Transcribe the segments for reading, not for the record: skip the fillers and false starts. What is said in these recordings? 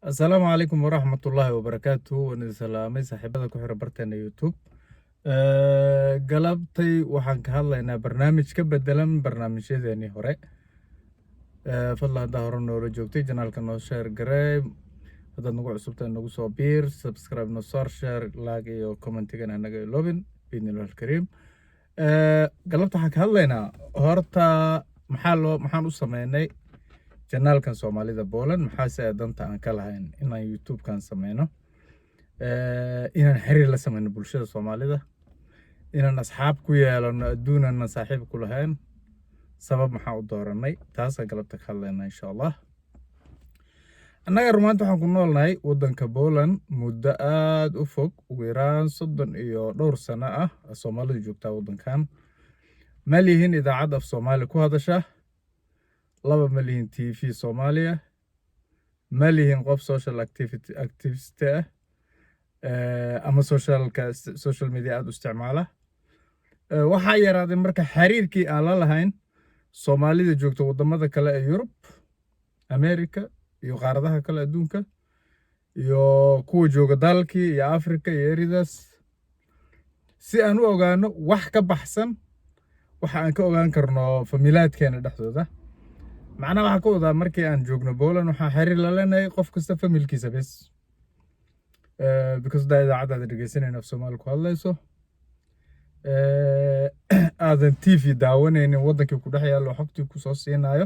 Asalaamu calaykum waraxmatullaahi wabarakaatu. Waan idin salaamay, saaxiibada ku xira barteena YouTube. Galabtay waxaan ka hadlaynaa barnaamij ka bedelan barnaamijyadeenii hore. Fadlan, haddaa hore noola joogtay, channelka noo share garee. Haddaad nagu cusubtahay, nagu soo biir, subscribe noo saar, share, like iyo commentigana anaga iloobin, biidnillahi alkariim. Galabta waxaan ka hadlaynaa horta maxaa loo maxaan u sameynay channelkan Soomaalida Poland, maxaase danta aan ka lahayn inaan YouTube-kan sameyno, inaan xiriir la sameyno bulshada Soomaalida, inaan asxaab ku yeelano adduunana saaxiib ku lahayn. Sabab maxaa u dooranay? Taasaan galabta ka hadlaynaa, insha Allah. Annaga rumaanta waxaan ku noolnahay waddanka Poland muddo aada u fog, ugu yaraan 30 iyo dhowr sano ah Soomaalidu joogtaa waddankan. Ma lihin idaacad af Soomaali ku hadasha. Laba, ma lihin TV Soomaaliya. Ma lihin qof social activity activist ah ama socialka, social media aada u isticmaala. Waxaa yaraaday marka xiriirkii aan la lahayn Soomaalida joogta waddamada kale ee Yurub, America iyo qaaradaha kale adduunka, iyo kuwa jooga dalkii iyo Africa iyo eridaas, si aan u ogaano wax ka baxsan waxa aan ka ogaan karno familaadkeena dhexdooda. Macnaha waxaa ka wadaa, markii aan joogno Poland waxaan xiriir la leenahay qof kasta familkiisa bes, because daa idaacaddaada dhegeysanayna af Soomaali ku hadlayso, aadan TV daawanaynin waddankii ku dhex yaallo xogtii kusoo siinayo.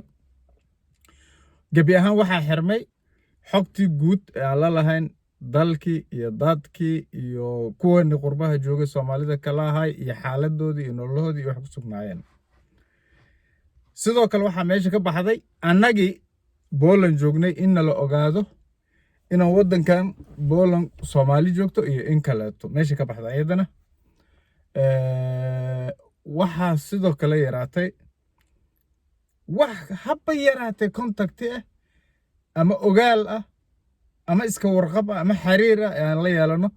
Gebi ahaan waxaa xirmay xogtii guud ee aan la lahayn dalkii iyo dadkii iyo kuwani qurbaha joogay Soomaalida kala ahay iyo xaaladoodii iyo nololahoodii iyo wax ku sugnaayeen. Sidoo kale waxaa meesha ka baxday annagii Poland joognay in nala ogaado inaan waddankan Poland Soomaali joogto iyo in kaleeto. Meesha ka baxda iyadana. Waxaa sidoo kale yaraatay wax haba yaraatay contact ah ama ogaal ah ama iska warqab ah ama xiriir ah ee aan la yeelano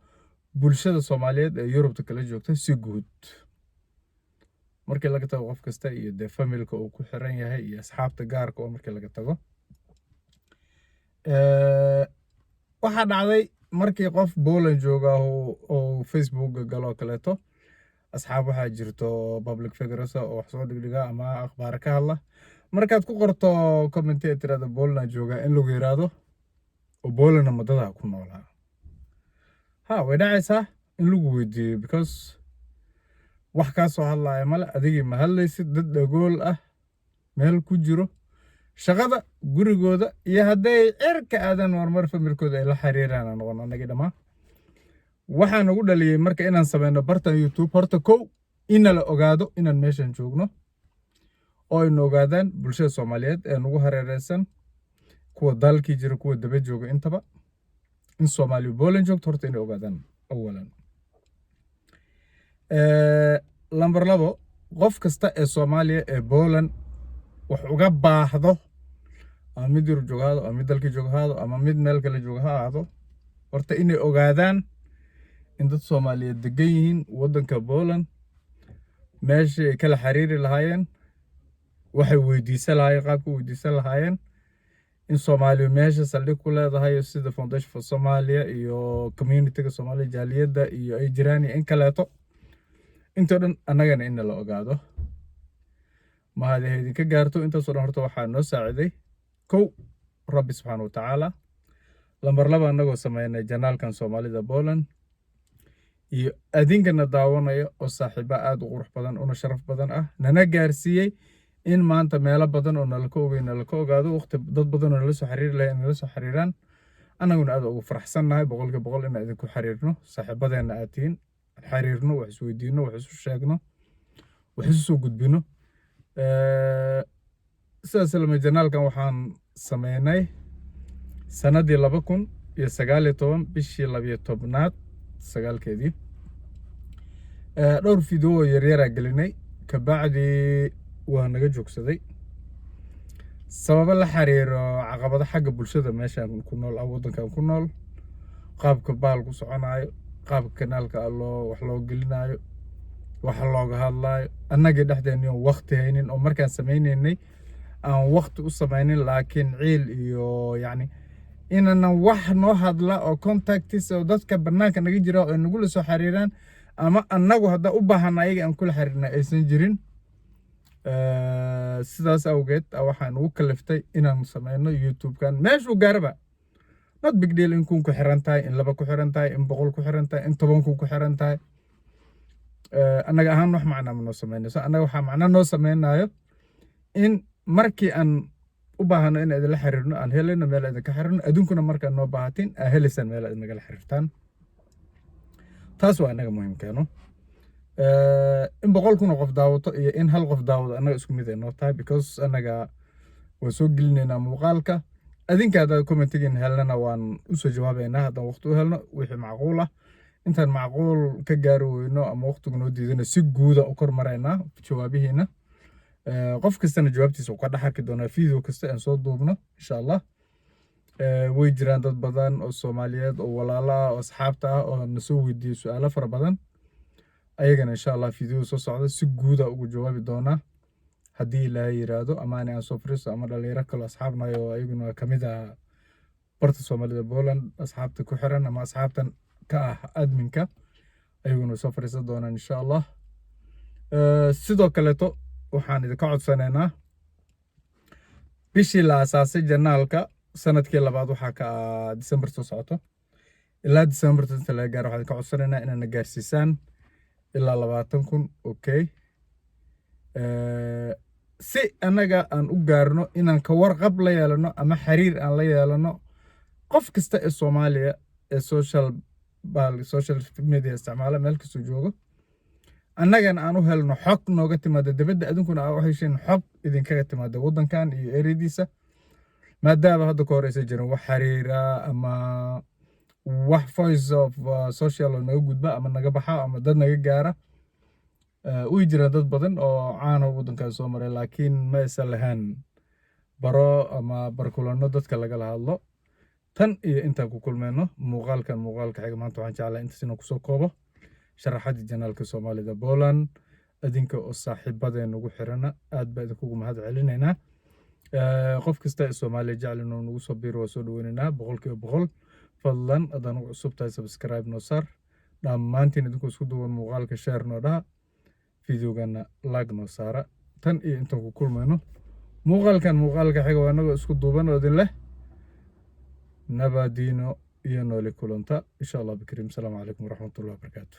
bulshada Soomaaliyeed ee Yurubta kala joogta si guud, markii laga tago qof kasta iyo dee familka uu ku xiran yahay iyo asxaabta gaarka oo markii laga tago. Waxaa dhacday markii qof Poland jooga oo Facebooka galo oo kaleeto, asxaab waxaa jirto public figures oo wax soo dhigdhiga ama akhbaar ka hadla. Markaad ku qorto comment ee tirada "Poland jooga", in lagu yiraahdo oo Polandna madada ku noolaa. Ha, way dhacaysaa in lagu weydiiyo, because wax kaa soo hadlaya male, adigii ma hadlaysid. Dad dhagool ah meel ku jiro, shaqada gurigooda iyo hadday cirka aadaan marmar familkooda ay la xiriiraan aan noqon annagii dhammaan. Waxaa nagu dhaliyey marka inaan sameyno bartan YouTube horta kow in la ogaado inaan meeshan joogno oo aynu ogaadaan bulshada Soomaaliyeed ee nagu hareereysan, kuwa dalkii jira, kuwa daba jooga intaba, in Soomaaliya Poland joogto horta inay ogaadaan awalan. Lambar labo, qof kasta ee Soomaaliya ee Poland wax uga baahdo, ama mid Yurub jooga ha ahaado, ama mid dalkii jooga ha ahaado, ama mid meel kale jooga ha ahaado, horta inay ogaadaan in dad Soomaaliyeed degan yihiin waddanka Poland, meeshii ay kala xiriiri lahaayeen, waxay weydiisan lahaayeen, qaabka weydiisan lahaayeen, in Soomaaliya meesha saldhig ku leedahay sida Foundation for Somalia iyo communityga Soomaaliya, jaaliyadda iyo ay jiraan iyo in kaleeto. Intoo dhan annagana in la ogaado. Mahadi ha idinka gaarto. Intaasoo dhan horta waxaa noo saaciday kow Rabbi subxaana wa tacaala, lambar laba annagoo sameynay channelkan Soomaalida Poland iyo adinkana daawanaya oo saaxiiba aada u qurux badan una sharaf badan ah, nana gaarsiiyey in maanta meelo badan oo nala ka ogey nala ka ogaado, waqti dad badan oo nala soo xiriiri lahay nala soo xiriiraan. Annaguna aad ugu faraxsannahay 100% inaan idinku xiriirno, saaxiibadeenna aad tihiin, xiriirno, wax isweydiino, wax isu sheegno, wax isu soo gudbino. Sidaas lama channelkan waxaan sameynay sanadii 2019, bishii 12aad 9keedii. Dhowr video oo yaryaraa gelinay, kabacdi waa naga joogsaday sababo la xiriiro caqabado xagga bulshada meeshaan ku nool ah, waddankan ku nool, qaabka baal ku soconaayo, qaabka kanaalka loo wax loo gelinayo, waxa looga hadlaayo, annagii dhexdeenni oon waqti haynin oo markaan sameynaynay aan waqti u sameynin, laakiin ciil iyo yacni Inaanan wax noo hadla oo contacts oo dadka bannaanka naga jira oo ay nagula soo xiriiraan ama annagu haddaan u baahana ayaga aan kula xiriirna aysan jirin. Sidaas awgeed waxaan ugu kaliftay inaan sameyno YouTube-kan. Meeshuu gaaraba, not big deal in 1,000 ku xiran tahay, in 2 ku xiran tahay, in 100 ku xiran tahay, in 10,000 ku xiran tahay, annaga ahaan wax macnaa ma noo sameynayso. Annaga waxaa macna noo sameynayo in markii aan u baahano in idinla xiriirno aan helayno meel idinka xiriirno, adduunkuna markaad noo baahatiin aa helaysaan meel aad nagala xiriirtaan. Taas waa annaga muhiimkeeno. In 100,000 oo qof daawato iyo in hal qof daawado annaga isku mid ay noo tahay, because annaga waan soo gelinaynaa muuqaalka. Adinka haddaad commentigiin helnana, waan usoo jawaabaynaa haddaan waqti u helno wixii macquul ah. Intaan macquul ka gaari weyno ama waqtigu noo diidana, si guuda u kor maraynaa jawaabihiina. Qof kastana jawaabtiisa uu ka dhex arki doonaa video kasta aan soo duubno, insha Allah. Way jiraan dad badan oo Soomaaliyeed oo walaalo ah oo asxaabta ah oo na soo weydiiyey su-aalo fara badan. Ayagana, insha Allah, video soo socda si guuda ugu jawaabi doonaa haddii Ilaahay yiraahdo, ama ani aan soo fariisto ama dhalinyaro kaloo asxaabnayo oo ayaguna kamid ah barta Soomaalida Poland, asxaabta ku xiran ama asxaabtan ka ah adminka, ayaguna soo fariisan doonaan, insha Allah. Sidoo kaleeto waxaan idinka codsanaynaa, bishii la asaasay channelka sanadkii labaad waxaa ka ah December soo socoto. Ilaa December inta laga gaaro, waxaan idinka codsanaynaa inaad na gaarsiisaan ilaa 20,000, okay, si annaga aan u gaarno inaan ka warqab la yeelano ama xiriir aan la yeelano qof kasta ee Soomaaliya ee social media isticmaala meel kastuu joogo, annagana aan u helno xog nooga timaada dibadda, adinkuna aa u hesheen xog idinkaga timaada waddankan iyo ereyadiisa, maadaama hadda ka hor aysan jirin wax xiriira ama wax voice of social oo naga gudba ama naga baxa ama dad naga gaara. Way jiraan dad badan oo caana waddankan soo maray, laakiin ma aysan lahayn baro ama barkulanno dadka lagala hadlo. Tan iyo intaan ku kulmayno muuqaalkan muuqaalka xiga, maanta waxaan jeclaa intaas inaan kusoo koobo sharaxaddii channelka Soomaalida Poland. Adinka oo saaxiibadeen ugu xirana aad baa idinkugu mahad celinaynaa. Qof kasta ee Soomaaliya jecel inuu nagu soo biiro waa soo dhaweynaynaa 100%. Fadlan haddaan ugu cusub tahay, subscribe noo saar. Dhammaantiin idinkoo isku duwan, muuqaalka share noo dhaha, videogana like noo saara. Tan iyo intaan ku kulmayno muuqaalkan muuqaalka xiga, waa inagoo isku duuban oo idin leh nabadiino iyo nooli kulanta, insha Allah bikariim. Asalaamu calaykum waraxmatullahi wabarakaatu.